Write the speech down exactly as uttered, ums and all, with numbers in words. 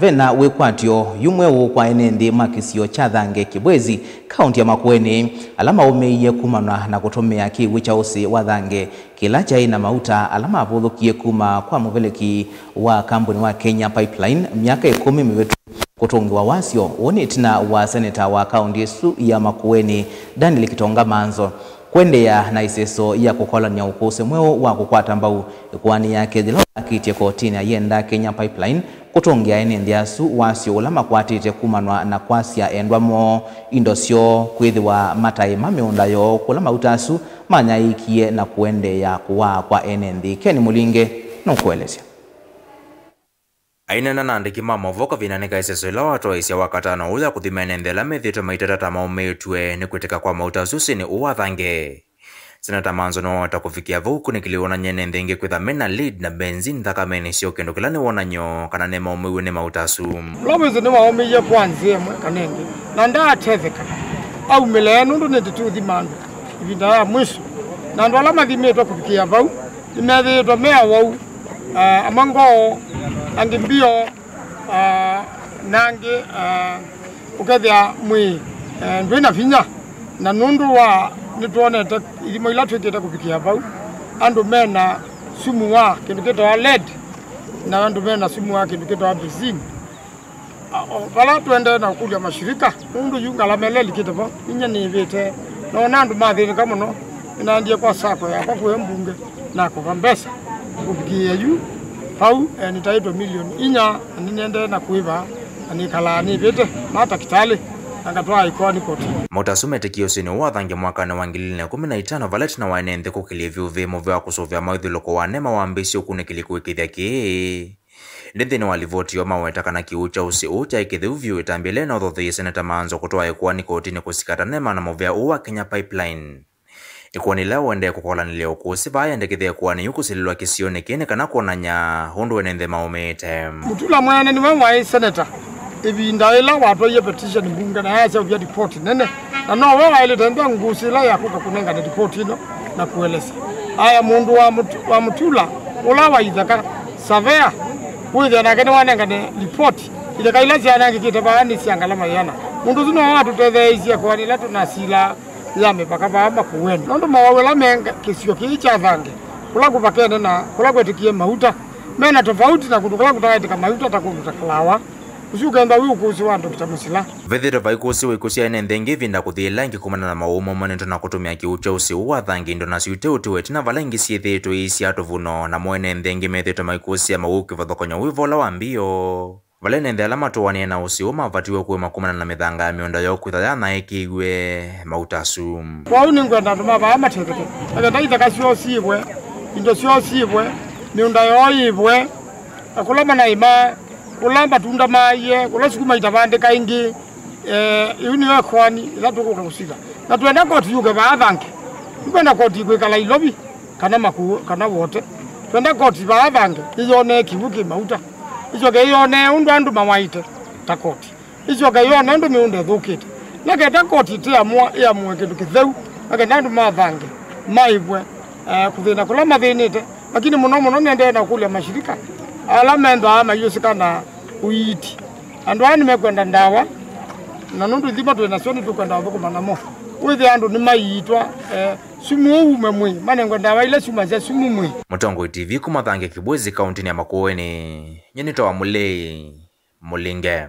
Ve na wĩkwatyo yu mweũ kwa ene nthĩ ma kĩsio kya Thange Kĩbwezi, kaũnti ya Makueni, ala maũmĩie kumana na kũtũmĩa kĩw'ũ kya ũsĩ wa Thange kĩla kyaĩ na mauta ala mavũthũkie kuma kwa mũveleki wa kambuni wa Kenya Pipeline myaka ĩkũmi mĩvĩtu kũtũngĩwa wasyo. Ũũ nĩ ĩtina wa seneta wa kaũnti ĩsu ya Makueni, Daniel Kitonga Manzo, kũendeea na ĩseso ya kũkolany'a ũkũsĩ mweũ wa kũkwata mbau ĩkoani yake yĩla wakĩtye kotinĩ ayenda Kenya Pipeline kũtũngĩa ene nthĩ asu wasyo ũla makwatĩte kumanwa na kwasya endwa moo indo syoo kwĩthĩwa mataĩma mĩũnda yoo kũla mauta asu manyaĩĩkie na kũendeea kũaa kwa ene nthĩ. Ken Mũlinge nũkũelesya. Aineena na andĩki ma maũvoo kavindanĩ ka ĩseso ĩla watwaĩĩsya Wakatano ũũ ya kũthima ene nthĩ ala methĩĩtwe maitata ta maũmĩĩtw'e nĩ kwĩtĩka kwa mauta asu ũsĩnĩ ũũ wa Thange, Seneta Manzo nĩwaweta kũvikĩa vau kũnĩkĩlĩ wonany'o ene nthĩ ĩngĩ kwĩtha me na lead na benzene nthakamenĩ syoo, kĩndũ kĩla nĩ wonany'o kana nĩmaũmĩw'e nĩ mauta asu. Ũla wĩsĩ nĩwaũmĩie kwa nzĩa ĩmwe kana ĩngĩ, na ndaatetheka aumĩle, nũndũ nĩndĩ tũũthima andũ ĩvinda ya mwiso, na andũ ala mathimĩtwe kũvikĩa vau nĩmethĩĩtwe me awau, ah, amwe ngoo, angĩ mbio, ah, na angĩ, ah, ũkethĩa mwĩĩ, eh, ndwĩ na vinya. Na nũndũ wa, nĩtwonete ithimo ila twĩkĩte kũvikĩa vau, andũ me na sumu wa kĩndũ kĩtawa lead, na andũ me na sumu wa kĩndũ kĩtawa benzene. A, o, vala tũendee na ũkũlya mashirika, nũndũ yu ngalama ĩla ĩlikĩte vo, inya nĩĩvĩte, noona andũ mathĩnĩka mũno, nĩnaendie kwa sacco yakwa kũya mbunge na kũva mbesa kũvikĩĩa yu vau, eh, nĩtaĩtwe milioni inya, na nĩnĩendee na kũĩva, na nĩkalaa nĩvĩte ma takitalĩ, na ngatwaa ĩkoani kotinĩ. Mauta asu metĩkie ũsĩnĩ ũũ wa Thange mwakanĩ wa ngili ilĩ na ĩkũmi na itano, vala ĩtina wa ene nthĩ kũkĩlya vyũvĩ mũvea wa kũsũvĩa maũthyũlũko wa neema wambĩĩsye ũkunĩkĩli kũĩkĩĩthya kĩĩ. Ĩndĩ nthĩnĩ wa livoti yoo maweta kana kĩw'ũ kya ũsĩ ũũ kyaĩ kĩtheu vyũ, ĩtambya ĩla ĩnothotheie Seneta Manzo kũtwaa ĩkoani kotinĩ kũsikata neema na mũvea ũũ wa Kenya Pipeline. Ĩkoani ĩla ũendee kũkolanĩlya ũkũsĩ vaa yendekethya ĩkoani yu kũsilĩlwa kĩsionĩ kĩĩ nĩ kana kwonany'a ũndũ ene nthĩ maũmĩĩte. Mutula mwene nĩwe waĩ seneta ĩvinda ĩla watwaie petition mbunge na yaseũvya ripoti nene, na nowe waĩlĩte nthĩ ngũsĩ ĩla yakũka kũnengane ripoti ĩno na kũelesya. Aya mũndũ wa Mutu-, wa Mutula, ũla wa itheka, savea, wĩthĩa nake nĩwanengane ripoti. Itheka ila syanangĩkĩte vaa nĩ sya ngalama yĩana. Mũndũ ũsu nowe watũtetheeisye ĩkoani ĩla tũnasilaa ya mĩvaka vaa Makueni. Nũndũ mowau ala me nga-, kĩsio kĩĩ kya Thange, kũla kũvakene na kũla kwetĩkie mauta, me na tofauti na kũndũ kũla kũtaetĩka mauta ta kũndũ ta Kalawa. Ũsu ũkethwa wĩ ũkũsĩ wa Doctor Musila. Vethĩĩtwe vai kũsĩ wa ikuũ sya ene nthĩ ĩngĩ ĩvinda kũthi ĩla ĩngĩ kumana na mawau maumanĩtwe na kũtũmĩa kĩw'ũ kya ũsĩ ũũ wa Thange, indo nasyo iteũtiwa ĩtina vala ingĩ syĩthĩĩtwe iisyaa tũvuno, namo ene nthĩ ĩngĩ methĩĩtwe maikũsĩa mawau kĩvathũkany'o wĩ vola wa mbio. Vala ene nthĩ ala matũanĩe na ũsĩ ũũ mavatiwe kũĩma kumana na mĩthanga ya mĩũnda yoo kwĩtha yanaĩkĩiw'e mauta asu. Kwoou nĩngwenda andũ ma vaa matetheke, na kenda ithaka syoo syĩvwe, indo syoo syĩvwe, mĩũnda yoo yĩvwe, na kũla manaĩma, kũla matunda maaie, kũla sukuma itavandĩka ĩngĩ. Eh, ĩu nĩyo ĩkoani ĩla tũkũka kũsitha. Na twenda koti yũke vaa Thange. Tũkwenda koti kwĩkala Ilovi, kana Makuũ, kana Wote. Twenda koti vaa Thange yĩyonee kĩw'ũ kĩ mauta. Ĩsyoke yĩyonee ũndũ andũ mawaĩte ta koti. Ĩsyoke yone ũndũ mĩũnda ĩthũkĩte. Na kenda koti ĩtĩamũa, ĩamũe kĩndũ kĩtheu. Na kenda andũ ma Thange maĩvwe, eh, kũthĩna kũla mathĩnĩte. Lakini mũno mũno nĩendee na kũkũlya mashirika ala mendaa mayĩũsĩka na ũiiti. Andũ aa nĩmekwenda ndawa, na nũndũ ithimo twĩ nasyo nĩtũkwenda ũthũkũma namo. Wĩthĩa andũ nĩmaiitwa, eh, sumu ũu ume mwĩĩ, manengwe ndawa ila syumasya sumu mwĩĩ. Mũtongoi T V kuma Thange Kĩbwezi, kaũntĩnĩ ya Makueni, nyie nĩtawa Mũlei Mũlinge.